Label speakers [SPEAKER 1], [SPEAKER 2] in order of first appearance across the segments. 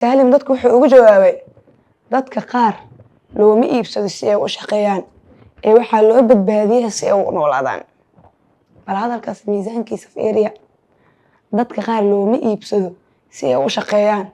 [SPEAKER 1] Saalim dadku wuxuu ugu jawaabay, "Dadka qaar looma iibsado si ay u shaqeeyaan, ee waxaa loo badbaadiyaa si ay u noolaadaan." Bal hadalkaas miisaankiisa fiiriya. Dadka qaar looma iibsado si ay u shaqeeyaan,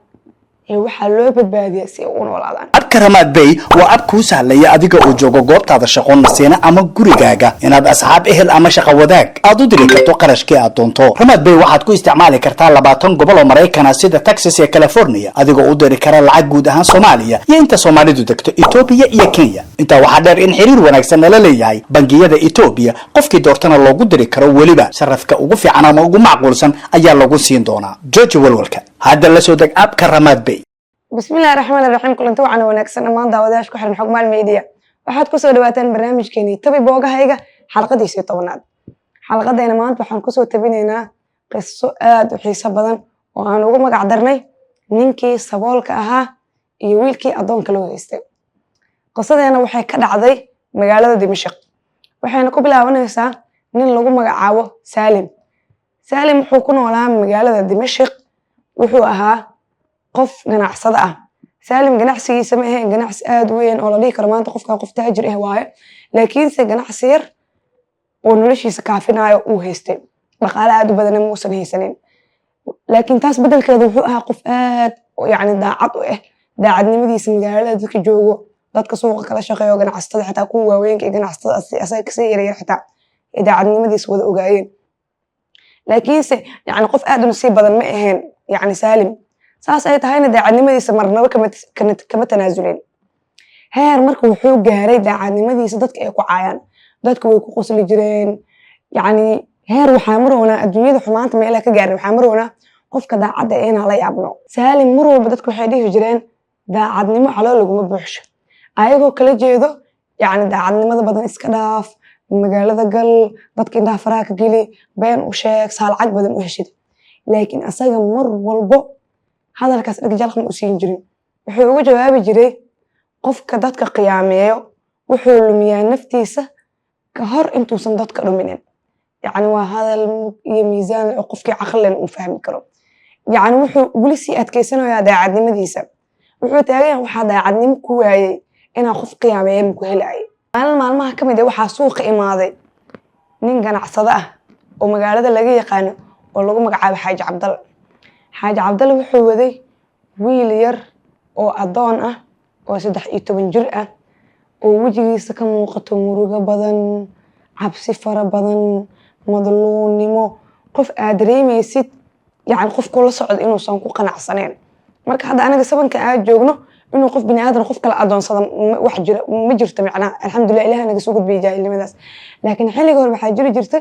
[SPEAKER 1] ee waxaa loo badbaadiyaa si ay u noolaadaan.
[SPEAKER 2] App-ka Ramaad Pay waa app kuu sahlaya adiga oo jooga goobtaada shaqo, nasiina ama gurigaaga inaad asxaab, ehel ama shaqo wadaag aad u diri karto qarashkii aad doonto. Ramaad Pay waxaad ku isticmaali kartaa 20 gobol oo Maraykana, sida Texas iyo California, adigoo u diri kara lacag guud ahaan Soomaaliya iyo inta Soomaalidu degto, Etoobiya iyo Kenya. Intaa waxaa dheer in xiriir wanaagsan nala leeyahay bangiyada Etoobiya, qofkii doortana loogu diri karo. Weliba sarafka ugu fiican ama ugu macquulsan ayaa lagu siin doonaa. Jooji walwalka, hadda la soo deg app-ka Ramaad Pay.
[SPEAKER 1] Bismillahi raxmaani raxiim. Kulanti wacan wanaagsan dhammaan daawadayaasha ku xiran Xogmaal Media. Waxaad kusoo dhawaataan barnaamijkeenii Tabi Boogahayga, xalqadiisii 10aad. Xalqadeena maanta waxaan kusoo tabinaynaa qiso aad u xiiso badan oo aan ugu magac darnay "Ninkii Saboolka Ahaa iyo Wiilkii Addoonka Loo Haystay". Qisadeena waxay ka dhacday magaalada Dimashaq, waxayna ku bilaabanaysaa nin lagu magacaabo Saalim. Saalim wuxuu ku noolaa magaalada Dimashaq. Wuxuu ahaa qof ganacsado ah. Saalim ganacsigiisa ma ahayn ganacsi aad u weyn oo la dhihi karo maanta qofkan qof taajir ah waaye, laakiinse ganacsi yar oo noloshiisa kaafinayo uu haystay. Dhaqaale aad u badana muusan haysanin, laakiin taas bedelkeeda wuxuu ahaa qof aad, yacni, daacad u ah. Daacadnimadiisa magaalada dadka joogo, dadka suuqa kala shaqeeyo, ganacsatada, xitaa kuwa waaweynka iyo ganacsatada asaga kasii yaryar xitaa ay daacadnimadiisa wada ogaayeen. Laakiinse, yacni, qof aad u nasiib badan ma ahayn, yacni, Saalim. Saas ay tahayna daacadnimadiisa marnaba kama tanaasulin. Heer marka wuxuu gaaray daacadnimadiisa dadka ay ku caayaan, dadka way ku qosli jireen. Yacni, heer waxaa maroonaa adduunyada xumaanta meelaha ka gaarin, waxaa maroonaa qofka daacadda ee inaan la yaabno. Saalim mar walba dadku waxay dhihi jireen, "Daacadnimo calool laguma buuxsho," ayagoo kala jeedo, yacni, daacadnimada badan iska dhaaf, magaalada gal, dadka indhaha faraha ka geli, been u sheeg saa lacag badan u heshid. Laakiin asaga mar walbo hadalkaas dheg jalaq ma u siin jirin. Wuxuu uga jawaabi jiray, "Qofka dadka qiyaameeyo wuxuu lumiyaa naftiisa ka hor intuusan dadka dhuminin." Yacni, waa hadal mug iyo miisaan leh oo qofkii caqlilan uu fahmi karo. Yacni, wuxuu weli sii adkeysanayaa daacadnimadiisa. Wuxuu taagan yahay, waxaa daacadnimo ku waayey inaa qof qiyaameeya ma ku helaayay. Maalin maalmaha ka mid ah waxaa suuqa imaaday nin ganacsado ah oo magaalada laga yaqaano oo lagu magacaabo Xaaji Cabdalle. Xaaji Cabdalle wuxuu waday wiil yar oo addoon ah oo 13 jir ah, oo wejigiisa ka muuqato murugo badan, cabsi fara badan, madluunnimo, qof aad dareemaysid, yacni, qof kula socdo inuusan ku qanacsaneen. Marka hadda anaga sabanka aad joogno, inuu qof bini aadan qof kale adoonsada wax jira ma jirto. Macnaha, alxamdulilah, Ilaah naga soo gudbiyay jaahilnimadaas. Laakiin xilliga hore waxaa jiri jirta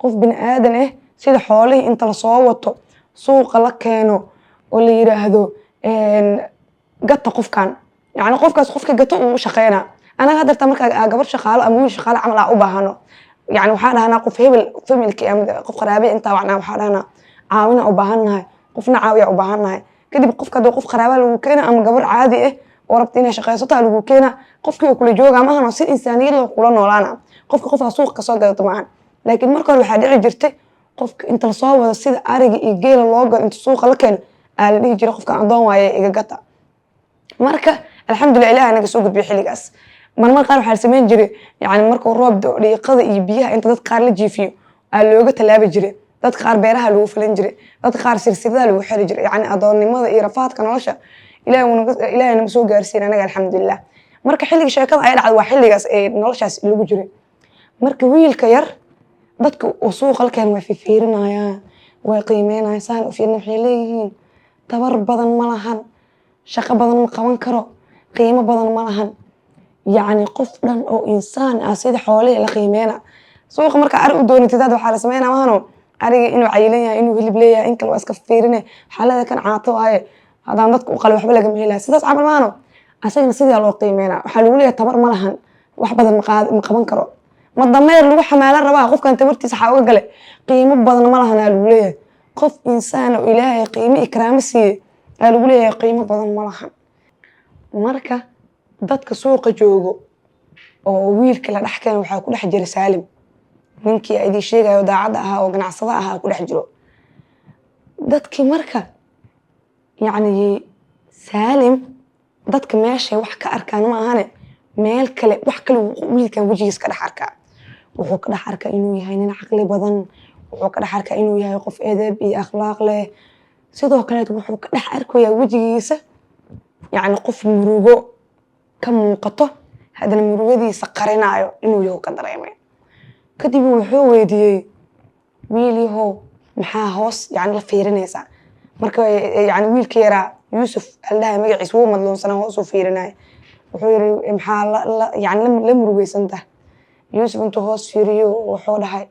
[SPEAKER 1] qof bini aadan ah sida xoolihii inta lasoo wato suuqa la keeno oo la yiraahdo, "Gata qofkan." Yacni, qofkaas qofka gato uu u shaqeynaa. Anaga hadda markaa gabar shaqaalo ama wiil shaqaalo camal aa u baahano, yani, waxaa dhahnaa qof hebel, family-ki ama qof qaraabe intaa wacnaa, waxaa dhahnaa, "Caawina u baahannahay, qofna caawiya u baahannahay." Kadib qofka hadduu qof qaraabaa lagu keena ama gabar caadi ah oo rabta inay shaqaysato lagu keena, qofkii oo kula jooga maahan, si insaaniyad loo kula noolaana. Qofka qofkaa suuqa kasoo gadato maahan. Laakiin marka hore waxaa dhici jirtay qofka inta lasoo wado sida ariga iyo geela loo gado, inta suuqa la keeno aa la dhihi jiray, "Qofka adoon waaye, iga gata." Marka alxamdulilah, Ilaah naga soo gudbiyo xilligaas. Marmar qaar waxaa la samayn jiray, yani, markuu roob da'o, dhiiqada iyo biyaha inta dad qaar la jiifiyo aa looga tallaabi jiray. Dad qaar beeraha lagu falan jiray, dad qaar silsiladaha lagu xiri jiray. Yani, adoonnimada iyo rafaadka nolosha Ilaahay nama soo gaarsiin anaga, alxamdulilah. Marka xilliga sheekada ay dhacday waa xilligaas ee noloshaas lagu jiray. Marka wiilka yar dadka uu suuqa la keen way fiirinayaan, way qiimeynayaan, saan u fiirin. Waxay leeyihiin, "Tabar badan ma lahan, shaqo badan ma qaban karo, qiimo badan ma lahan." Yacni, qof dhan oo insaan ah sida xoolihii la qiimeyna. Suuqa marka ari u doonatid hadda waxaa la sameynaa mahano, ariga inuu cayilan yahay, inuu hilib leeyahay, in kale waa iska fiirine. Xaalada kan caato waaye, haddaan dadka u qalay waxba lagama helaya, sidaas camal maahano. Asagana sidaa loo qiimeynaa. Waxaa lagu leeyahay, "Tabar ma lahan, wax badan ma qaban karo, ma dameer lagu xamaalan rabaa? Qofkan tabartiisa xaa uga gale? Qiimo badan ma lahan," aa lagu leeyahay. Qof insaan oo Ilaahay qiimo iyo karaamo siiyey aa lagu leeyahay, "Qiimo badan ma lahan." Marka dadka suuqa joogo oo wiilka la dhex keeno waxaa ku dhex jira Saalim, ninkii idin sheegayo daacadda ahaa oo ganacsada ahaa ku dhex jiro dadkii. Marka, yacni, Saalim dadka meeshay wax ka arkaan ma ahane, meel kale, wax kale wiilkan wejigiis ka dhex arkaa. Wuxuu ka dhex arkaa inuu yahay nin caqli badan, wuxuu ka dhex arkaa inuu yahay qof edeb iyo akhlaaq leh. Sidoo kaleet wuxuu ka dhex arkayaa wejigiisa, yacni, qof murugo ka muuqato, haddana murugadiisa qarinaayo inuu yahu ka dareemay. Kadib wuxuu weydiiyey: "Wiil yahow, maxaa hoos yani la fiirinaysaa?" Marka yani wiilka yaraa, Yuusuf aldhahay magaciis, wuu madluunsanaa, hoos uu fiirinaya. Wuxuu yiri: "Maxaa yani la murugeysan tahay?" Yuusuf intuu hoos fiiriyo wuxuu dhahay: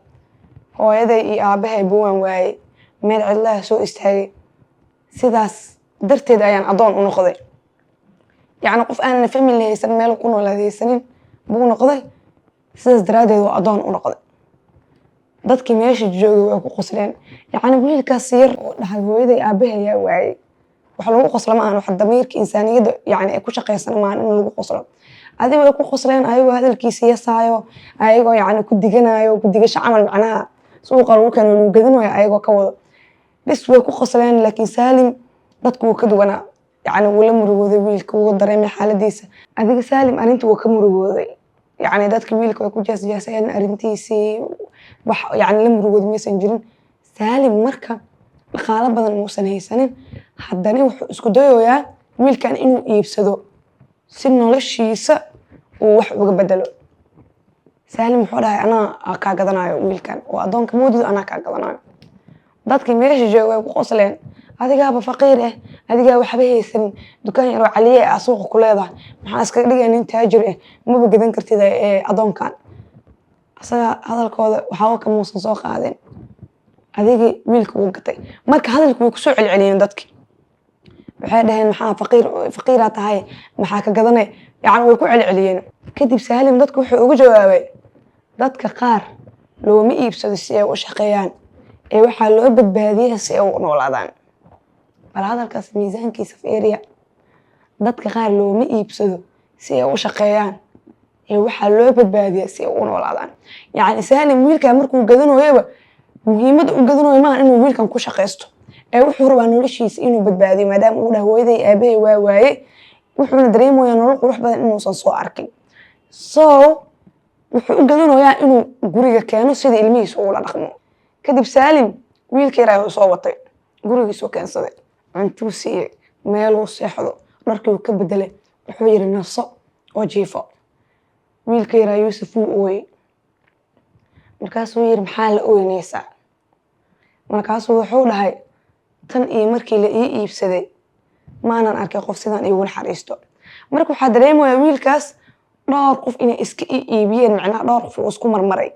[SPEAKER 1] "Hooyaday iyo aabahay buwaan waayey, meel cidlaha soo istaagay, sidaas darteed ayaan addoon u noqday." Yacni qof aanan family haysan, meel ku noolaad haysanin buu noqday, sidaas daraaddeed waa addoon u noqday. Dadkii meesha joogay waa ku qosleen. Yacni wiilkaas yar oo dhahay: "Hooyaday, aabahay ayaa waayey," wax lagu qoslo ma ahan, wax damiirka insaaniyadda yani ay ku shaqaysana maahan in lagu qoslo. Adiga way ku qosleen, ayagoo hadalkiisa yasaayo, ayagoo yani ku diganayo, ku digasho camal, macnaha suuqa lagu keeno lagu gadanayo ayagoo ka wado bis, way ku qosleen. Laakiin Saalim dadku wuu ka duwanaa, yacni wuu la murugooday wiilka, wuu dareemay xaaladiisa. Adiga Saalim arrinta wuu ka murugooday. Yacni dadka wiilka way ku jeesjeeseen arrintiisii, wax yacni la murugooday maysan jirin. Saalim marka dhaqaalo badan muusan haysanin, haddana wuxuu isku dayoyaa wiilkan inuu iibsado si noloshiisa uu wax uga bedelo. Saalim wuxuu dhahay: "Anaa kaa gadanayo wiilkan oo addoonka moodido, anaa kaa gadanayo." Dadkii meesha jooga way ku qosleen: "Adigaaba faqiir ah, adigaa waxba haysanin, dukaan yaroo caliye ah suuqa ku leedahay, maxaa iskaga dhigaya nin taajir ah? Maba gadan kartid ee addoonkan." Asaga hadalkooda waxba kamuusan soo qaadin. Adigii wiilka wuu gatay. Marka hadalka way kusoo celceliyeen dadki, waxay dhaheen: "Maxaa faqiir faqiiraa tahay, maxaa ka gadanay?" Yani way ku celceliyeen. Kadib Saalim dadku wuxuu ugu jawaabay: "Dadka qaar looma iibsado si ay u shaqeeyaan, ee waxaa loo badbaadiyaa si ay u noolaadaan." Bal hadalkaas miisaankiisa fiiriya: dadka qaar looma iibsado si ay u shaqeeyaan, ee waxaa loo badbaadiyaa si ay u noolaadaan. Yacni Saalim wiilkan markuu gadanayoba, muhiimadda u gadanayo maaha inuu wiilkan ku shaqaysto, ee wuxuu rabaa noloshiisa inuu badbaadiyo, maadaama uu dhahay: "Hooyaday, aabahay waa waaye." Wuxuuna dareemayaa nolol qurux badan inuusan soo arkin, so wuxuu u gadanayaa inuu guriga keeno sida ilmihiisa ula dhaqmo. Kadib Saalim wiilka yaraa uu soo watay, gurigiisuu keensaday, cuntuu siiyey, meeluu seexdo, dharkii ka bedelay. Wuxuu yiri: "Naso oo jiifo." Wiilka yaraa Yuusuf wuu ooyey. Markaasuu yiri: "Maxaa la ooynaysaa?" Markaasuu wuxuu dhahay: "Tan iyo markii la ii iibsaday maanan arkay qof sidan iigu naxariisto." Marka waxaa dareemayaa wiilkaas dhowr qof inay iska ii iibiyeen, macnaha dhowr qof uu isku marmaray,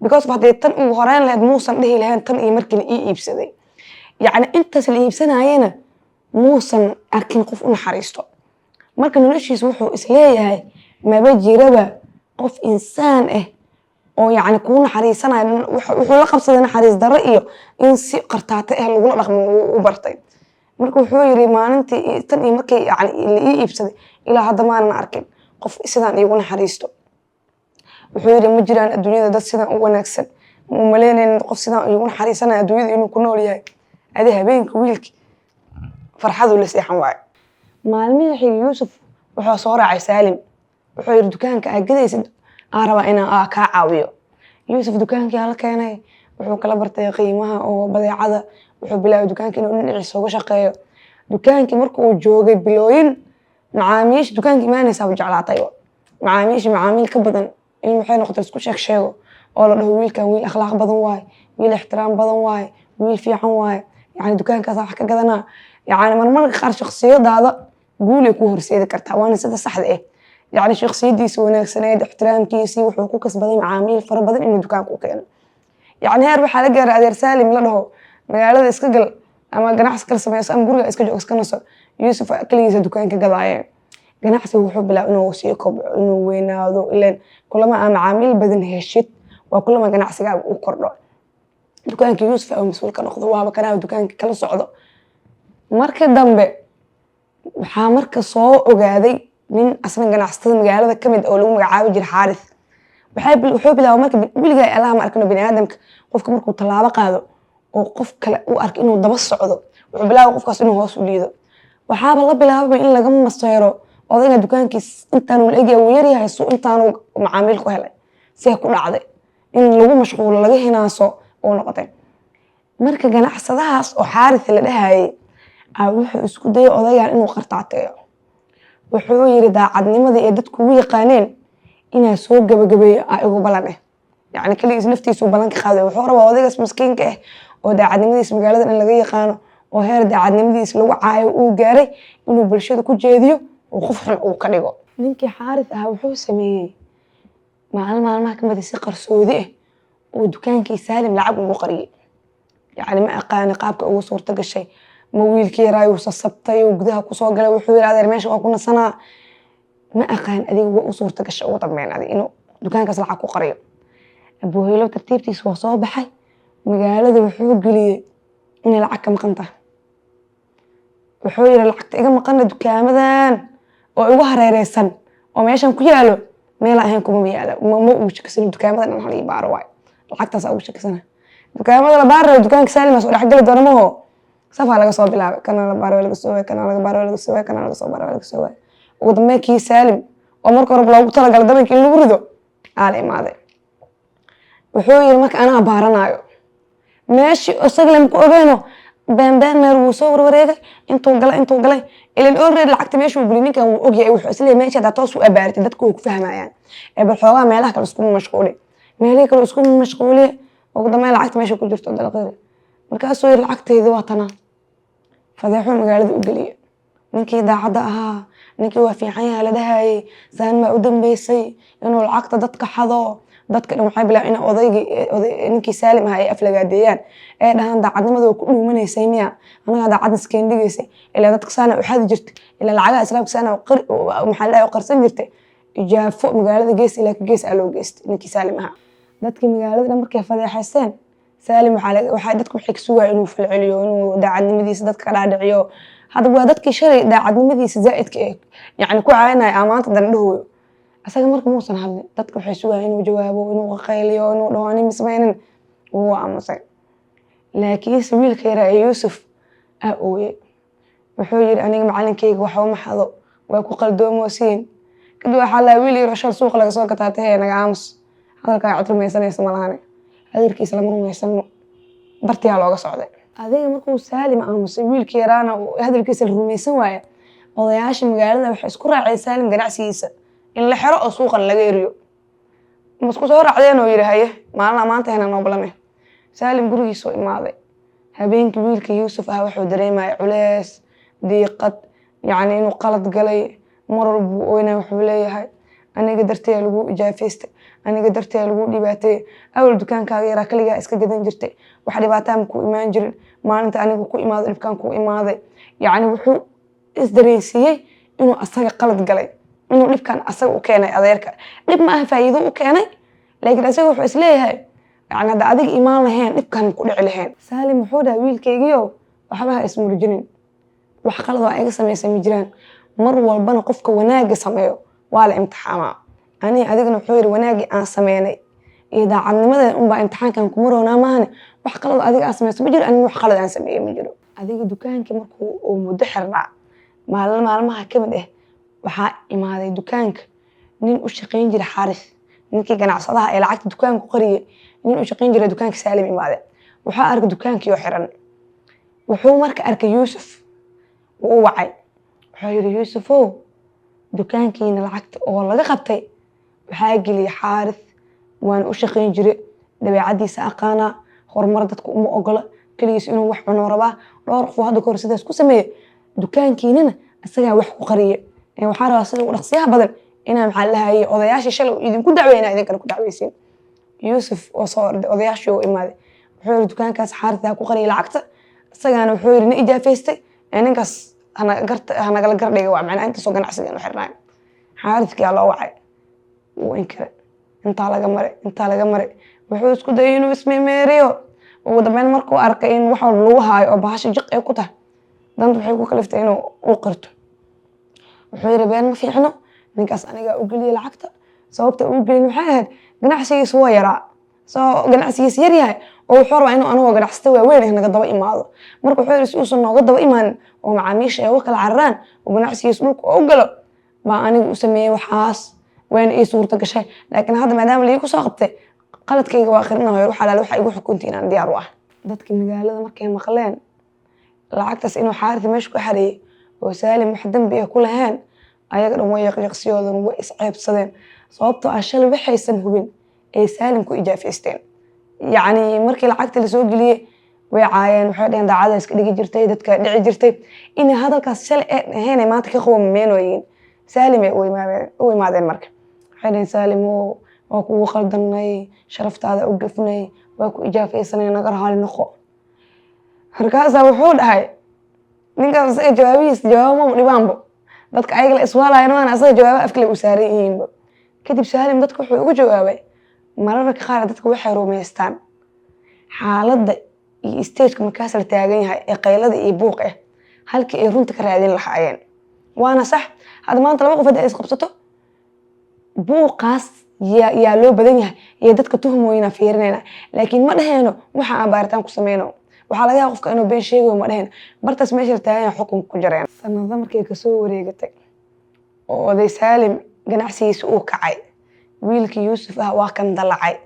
[SPEAKER 1] because haddii tan ugu horeyn lahayd muusan dhihi lahayn "tan iyo markii la ii iibsaday". Yacni intaas la iibsanayena muusan arkin qof u naxariisto. Marka noloshiisa wuxuu isleeyahay maba jiraba qof insaan ah oo yacni kuu naxariisanayo. Wuxuu la qabsaday naxariis darro iyo in si qartaate ah lagula dhaqmo uu u bartay. Marka wuxuu yiri: "Maalintii tan iyo markii yani la ii iibsaday ilaa hadda maanan arkin qof sidaan iigu naxariisto." Wuxuu yiri: "Ma jiraan adduunyada dad sidan u wanaagsan, ma u malaynaynin qof sidaan iigu naxariisanaya adduunyada inuu ku nool yahay." Adi habeenka wiilki farxaduu la seexan waayo. Maalmihii xigay Yuusuf wuxuu soo raacay Saalim. Wuxuu yiri: "Dukaanka aad gadaysid aan rabaa inaan kaa caawiyo." Yuusuf dukaankii hala keenay, wuxuu kala bartay qiimaha oo badeecada. Wuxuu bilaabay dukaanka inuu dhinaciisa uga shaqeeyo. Dukaankii marka uu joogay bilooyin, macaamiisha dukaanka imaanaysaa u jeclaatay. Macaamiisha macaamiil ka badan in waxay noqotay isku sheeg sheego oo la dhaho: "Wiilkan wiil akhlaaq badan waaye, wiil ixtiraam badan waaye, wiil fiican waaye, yani dukaankaas wax ka gadanaa." Yani marmarka qaar shakhsiyadaada guulay ku horseedi kartaa, waana sida saxda ah. Yani shakhsiyadiisa wanaagsaneed, ixtiraamkiisii, wuxuu ku kasbaday macaamiil fara badan inuu dukaanka u keeno. Yani heer waxaa la gaaray adeer Saalim la dhaho: "Magaalada iska gal ama ganacsi kala sameyso ama guriga iska joog, iska naso." Yuusuf keligiisa dukaanka gadaayeen. Ganacsigu wuxuu bilaabay inuu sii kobco, inuu weynaado. Ileen kulama aa macaamiil badan heshid waa kulama ganacsigaaga u kordho. Dukaankii Yuusuf aa mas-uul ka noqdo, waaba kanaa dukaanka kala socdo. Marka dambe waxaa marka soo ogaaday nin asna ganacsatada magaalada kamid oo lagu magacaabi jiray Xaaris. Wuxuu bilaabay marka: weligaa Allaha ma arkino bini aadamka, qofka markuu tallaabo qaado oo qof kale u arko inuu daba socdo, wuxuu bilaabay qofkaas inuu hoos u liido. Waxaaba la bilaababa in laga maseero odayga dukaankiis. Intaanu la egyahay, wuu yaryahay, suu intaanu macaamiil ku helay, see ku dhacday, in lagu mashquulo, laga hinaaso uu noqotay. Marka ganacsadahaas oo Xaaris la dhahayay wuxuu isku dayay odaygan inuu qartaateeyo. Wuxuu yiri, daacadnimadii ay dadku ugu yaqaaneen inaa soo gabagabeeyo aa igu balan eh. Yacni keligiis naftiisuu ballan ka qaaday. Wuxuu rabaa odaygaas miskiinka ah oo daacadnimadiisa magaalada in laga yaqaano, oo heer daacadnimadiisa lagu caayo uu gaaray, inuu bulshada ku jeediyo oo qof xun uu ka dhigo. Ninkii Xaaris ahaa wuxuu sameeyey, maalin maalmaha ka mid ah, si qarsoodi ah oo dukaankii Saalim lacag ugu qariyey. Yacni ma aqaani qaabka ugu suurto gashay. Ma wiilkii yaraayuu sasabtay oo gudaha kusoo galay, wuxuu yidhi, adeer, meesha waa ku nasanaa. Ma aqaan adiga waa u suurto gashay ugu dambeyn adi inuu dukaankaas lacag ku qariyo. Abuhaylo tartiibtiisa waa soo baxay, magaalada wuxuu geliyey inay lacag ka maqan tahay. Wuxuu yidhi, lacagta iga maqana dukaamadan oo igu hareereysan oo meeshan ku yaalo meel ahayn kuma yaalo. Ma ugu shakisana dukaamadan dhan, hal ii baaro waay, lacagtaas ugu shakisana. Dukaamada la baarayo, dukaanka Saalimaas oo dhexgeli doona maho. Safaa laga soo bilaabay, kana la baaro waa laga soo waay, kana laga baaro waa laga soo waay, kana laga soo baaro waa laga soo waay. Ugu dambeyn kii Saalim oo marka hore loogu talagalay dabanka in lagu rido aa la imaaday. Wuxuu yiri, marka anaa baaranayo meeshii isaga lama ku ogeeno, beenbeen meel wuu soo warwareegay, intuu galay, intuu galay, ilan already lacagta meeshuu guli ninkan wuu ogyahay. Wuxuu isleeyahay, meesha haddaa toos u abaaritay dadku way ku fahmayaan, ee bal xoogaa meelaha kale iskuma mashquuli. Meelihii kale isku mashquuliye, ugu dambeyn lacagta meesha ku jirto dalaqiri. Markaasuu yiri, lacagtaydi waa tanaa. Fadeexuu magaalada u geliye. Ninkii daacadda ahaa, ninkii waa fiican yaha la dhahayay, saan maa u dambeysay inuu lacagta dadka xado. Dadka dhan waxay bilaabeen in odaygii, ninkii Saalim ahaa, ay aflagaadeeyaan, ee dhahaan, daacadnimada waa ku dhuumanaysay miya? Anagaa daacadna iskeen dhigaysay, ilaa dadka saana u xadi jirtay, ilaa lacagaha islaamka saana maxaa la dhahay u qarsan jirtay. Ijaafo magaalada gees ilaa ka gees aa loo geystay ninkii Saalim ahaa. Dadkii magaalada dhan markay fadeexaysteen Saalim, waxaa dadku waxay ka sugaya inuu falceliyo, inuu daacadnimadiisa dadka ka dhaadhiciyo. Hadda waa dadkii shalay daacadnimadiisa zaa'idka eh yacni ku caynaya aa maanta dan dhahooyo. Asaga marka muusan hadlin. Dadka waxay sugayaan inuu jawaabo, inuu qaqayliyo, inuu dhaho ani mismaynin. Wuu aamusay. Laakiinse wiilka yaraa ee Yuusuf aa ooyey. Wuxuu yidhi, aniga macalinkayga waxba ma xado, waa ku qaldoomosiin. Kadib waxaa lahaa, wiil yaro shal suuqa laga soo gataa tahee, naga aamus, hadalkaa cid rumaysanaysa ma lahane, hadalkiisa lama rumaysano. Bartiyaa looga socday. Adiga markuu Saalim aamusay, wiilka yaraana hadalkiisa la rumaysan waaye, odayaasha magaalada waxay isku raaceen Saalim ganacsigiisa in la xero oo suuqan laga eriyo. Ma isku soo raacdeen oo yidhi, haye, maalina maanta hena noo balame. Saalim gurigiisuu imaaday habeenkii. Wiilka Yuusuf ah wuxuu dareemaya culees, diiqad, yacni inuu qalad galay. Mar walba buu oynaya. Wuxuu leeyahay, aniga dartee lagu ijaafaystay, aniga dartee lagu dhibaateeyey. Awal dukaankaaga yaraa kaligaa iska gadan jirtay, wax dhibaataa ma ku imaan jirin. Maalinta aniga ku imaado dhibkaan ku imaaday. Yacni wuxuu isdareensiiyey inuu asaga qalad galay, inuu dhibkan asaga u keenay adeerka. Dhib ma aha, faa'iido u keenay, laakiin asaga wuxuu isleeyahay, yani hadda adiga imaan lahayn dhibkan ku dhici lahayn. Saalim wuxuu dhahay, wiilkaygiiow, waxba ha ismurjinin, wax qalad oo iga samaysay ma jiraan. Mar walbana qofka wanaagga sameeyo waa la imtixaamaa. Ani adigana, wuxuu yidhi, wanaaggii aan sameynay iyo daacadnimadeeda unbaa imtixaankan kuma roonaa maahane, wax qalad adiga aan samayso ma jiro, aniga wax qalad aan sameeyey ma jiro. Adiga dukaankii markuu uu muddo xirnaa, maalin maalmaha ka mid ah waxaa imaaday dukaanka nin u shaqayn jiray Xaaris, ninkii ganacsadaha ee lacagta dukaanku qariyay. Nin u shaqayn jiray dukaanka Saalim imaade. Wuxuu arkay dukaankii oo xiran. Wuxuu marka arkay Yuusuf, wuu u wacay. Wuxuu yidhi, Yuusufow, dukaankiina lacagta oo laga qabtay waxaa geliyay Xaaris, waan u shaqayn jiray, dabeecadiisa aqaanaa, horumar dadku uma ogola, keligiis inuu wax cuno rabaa. Dhowr qof oo hadda kahor sidaas ku sameeyey, dukaankiinana isagaa wax ku qariye. Waxaa rabaa sida ugu dhaqsiyaha badan inaa, maxaa la lahayay, odayaashii shalay idinku dacweyna idinkana ku dacweysiin. Yuusuf oo soo orday odayaashii oo imaaday. Wuxuu yidhi, dukaankaas Xaaris ku qariyay lacagta, isagaana wuxuu yidhi na ijaafaystay, ee ninkaas hanagala gardhiga, waa macnaa intaasoo ganacsiga inu xirnaay. Xaariskiyaa loo wacay, wuu inkiray. Intaa laga maray, intaa laga maray, wuxuu isku dayay inuu ismeemeeriyo. Ugu dambeyn markuu arkay in wax walba lagu haayo oo bahasha jiq ay ku tahay, danta waxay ku kaliftay inuu u qirto. Wuxuu yidhi, been ma fiicno, ninkaas anigaa u geliyay lacagta. Sababta uu gelin waxay ahayd ganacsigiisu waa yaraa, soo ganacsigiisa yar yahay. Oo wuxuu rabaa inuu anagoo ganacsata waaweyn ah naga daba imaado. Marka wuxuu yidhi, si uusan nooga daba imaanin oo macaamiisha ay uga kala cararaan oo ganacsigiisa dhulka u galo, baa anigu u sameeyey waxaas, wayna ii suurta gashay. Laakiin hadda maadaama lii kusoo qabtay, qaladkayga waa qirinayo. Wax alaale waxa igu xukunta inaan diyaar u ah. Dadka magaalada markay maqleen lacagtaas inuu Xaarisi meesha ku xareeyey oo Saalim wax dambi ah ku lahayn, ayaga dhan way yaqyaqsiyoodan, way isceebsadeen, sababtoo ah shalay waxaysan hubin ay Saalim ku ijaafaysteen. Yacni markii lacagta lasoo geliyey way caayeen, waxay dhaheen daacada iska dhigi jirtay, dadka dhici jirtay. Inay hadalkaas shalay ee ahayn ay maanta ka qowmameenooyiin. Saalim ay u imaadeen. Marka waxay dhaheen, "Saalim, oo waa kugu qaldanay, sharaftaada u gafnay, waa ku ijaafaysanay, naga raali noqo." Markaasaa wuxuu dhahay ninkaas, isaga jawaabihiis jawaabo maba dhibaanbo, dadka ayaga la iswaalayan waana asaga jawaabo afkale u saaran yihiinba. Kadib Saalim dadka wuxuu ugu jawaabay, mararka qaar dadka waxay rumaystaan xaaladda iyo stageka markaas la taagan yahay ee qaylada iyo buuq ah, halkii ay runta ka raadin lahaayeen. Waana sax. Hadda maanta laba qof hadda ay isqabsato, buuqaas yaa loo badan yahay iyo dadka tuhmooyina fiirinayna, laakiin ma dhaheyno waxa aan baaritaan ku sameyno. Waxaa laga yaaba qofka inuu been sheegayo, ma dhaheyno. Bartaas meesha la taagan yahay xukunka ku jareen. Sanado markay kasoo wareegatay oo oday Saalim ganacsigiisa uu kacay, wiilkii Yuusuf ah waa kan dalacay.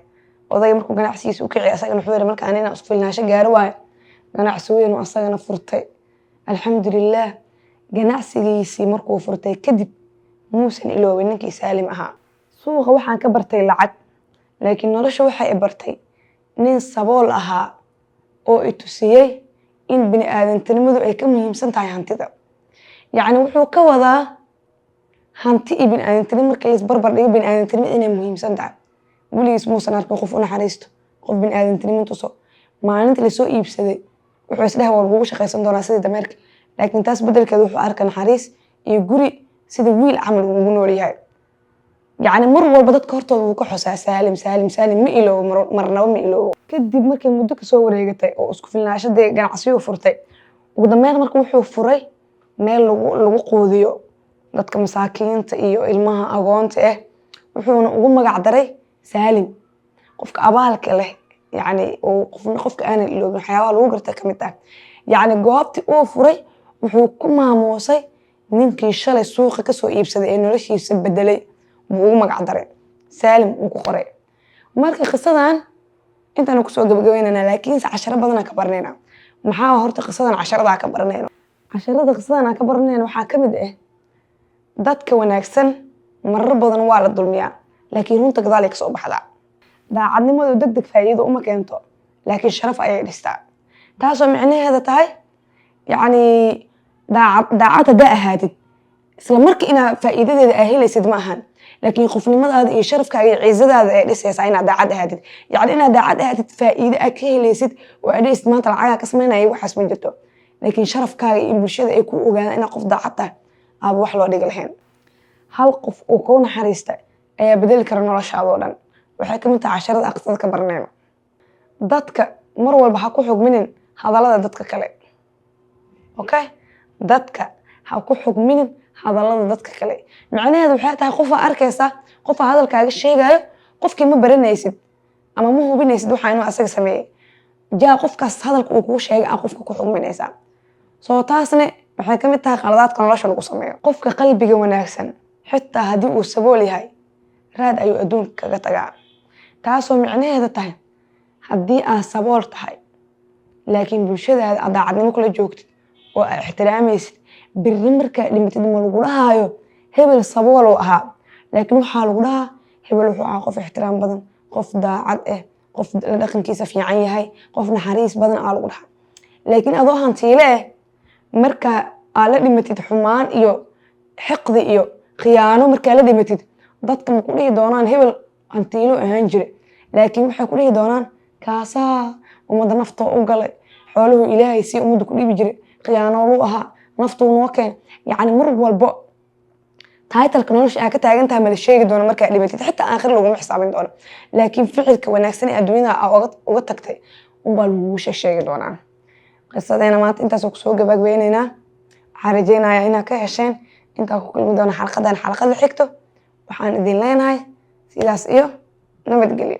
[SPEAKER 1] Odayga markuu ganacsigiisa u kiciyay, asagana wuxuu yidhi, marka anina isku filnaansho gaaro waayo, ganacsi weyn oo asagana furtay. Alxamdulilaah, ganacsigiisii markuu furtay kadib muusan iloobin ninkii Saalim ahaa. Suuqa waxaan ka bartay lacag, laakiin nolosha waxay i bartay nin sabool ahaa oo i tusiyey in bini aadantinimadu ay ka muhiimsan tahay hantida. Yacni wuxuu ka wadaa hanti iyo bini aadantinimo marka la isbarbar dhigo, bini aadantinimo inay muhiimsan tahay. Weligiis muusan arkin qof u naxariisto, qof bini aadantinimo tuso. Maalinta lasoo iibsaday wuxuu isdhehe waa lagugu shaqaysan doonaa sidii dameerka, laakiin taas bedelkeeda wuxuu arka naxariis iyo guri sida wiil camal uu ugu nool yahay. Yacni mar walba dadka hortooda wuu ka xosaa Saalim, Saalim, Saalim. Ma iloobo, marnaba ma iloobo. Kadib markay muddo kasoo wareegatay oo isku filnaashadii ganacsiyuu furtay, ugu dambeyn marka wuxuu furay meel lagu quudiyo dadka masaakiinta iyo ilmaha agoonta ah, wuxuuna ugu magac daray Saalim. Qofka abaalka leh, yacni uu qofna qofka aanan iloobin, waxyaabaha lagu gartay ka mid ah. Yacni goobtii uu furay wuxuu ku maamuusay ninkii shalay suuqa kasoo iibsaday ee noloshiisa bedelay buu ugu magac daray, Saalim uu ku qoray. Marka qisadan intaanu kusoo gabagabeynana, laakiinse casharo badanaa ka baranayna. Maxaa horta qisadan casharadaa ka baranayno? Casharada qisadan aan ka baranayna waxaa ka mid ah, dadka wanaagsan marar badan waa la dulmiyaa, laakiin runta gadaalay kasoo baxdaa. Daacadnimadu deg deg faa'iido uma keento, laakiin sharaf ayay dhistaa. Taasoo micnaheeda tahay, yacni daacad daacad haddaa ahaatid, isla markii inaad faa'iidadeeda aa helaysid ma ahan, laakiin qofnimadaada iyo sharafkaaga iyo ciisadaada ay dhisaysaa inaad daacad ahaatid. Yacni inaad daacad ahaatid faa'iide aad ka helaysid oo aad dhehaysid maanta lacagaa ka samaynaya, waxaas ma jirto, laakiin sharafkaaga iyo bulshada ay ku ogaadaan inaad qof daacad tahay aaba wax loo dhigi lahayn. Hal qof uu kuu naxariista ayaa bedeli kara noloshaada oo dhan. Waxay ka mid tahay casharada aqsada ka baranayno. Dadka mar walba ha ku xugminin hadallada dadka kale. Okay, dadka ha ku xugminin hadallada dadka kale. Macnaheedu waxay tahay, qofaa arkaysaa, qofaa hadalkaaga sheegayo, qofkii ma baranaysid ama ma hubinaysid waxa inuu asaga sameeyey. Jaa qofkaas hadalka uu kuu sheegay aa qofka ku xugminaysaa. Soo taasne waxay ka mid tahay qaladaadka nolosha lagu sameeyo. Qofka qalbiga wanaagsan, xitaa haddii uu sabool yahay, raad ayuu adduunka kaga tagaa. Taasoo micnaheeda tahay, haddii aad sabool tahay laakiin bulshadaada aad daacadnimo kula joogtid oo aad ixtiraamaysid, berri markaa dhimatid ma lagu dhahaayo hebel saboolow ahaa, laakiin waxaa lagu dhahaa hebel wuxuu ahaa qof ixtiraam badan, qof daacad ah, qof la dhaqankiisa fiican yahay, qof naxariis badan aa lagu dhahaa. Laakiin adoo hantiile eh, marka aad la dhimatid xumaan iyo xiqdi iyo khiyaano, markaa la dhimatid, dadka ma ku dhihi doonaan hebel hantiilo ahaan jire, laakiin waxay ku dhihi doonaan kaasaa ummadda naftoo u galay, xooluhu Ilaahay si ummadda ku dhibi jiray, khiyaanoolu ahaa, naftuu noo keen. Yacni mar walbo titleka nolosha aa ka taagan tahay mala sheegi doono markaa dhimatid, xitaa aakhir laguma xisaabin doono, laakiin ficilka wanaagsan ee adduunyada aa uga tagtay unbaa lagugu sheegi doonaa. Qisadeena maanta intaasoo kusoo gabagabeyneynaa. Waxaan rajeynayaa inaad ka hesheen. Intaan ku kulmi doona xalqadan xalqada xigto, waxaan idin leenahay sidaas iyo nabadgelyo.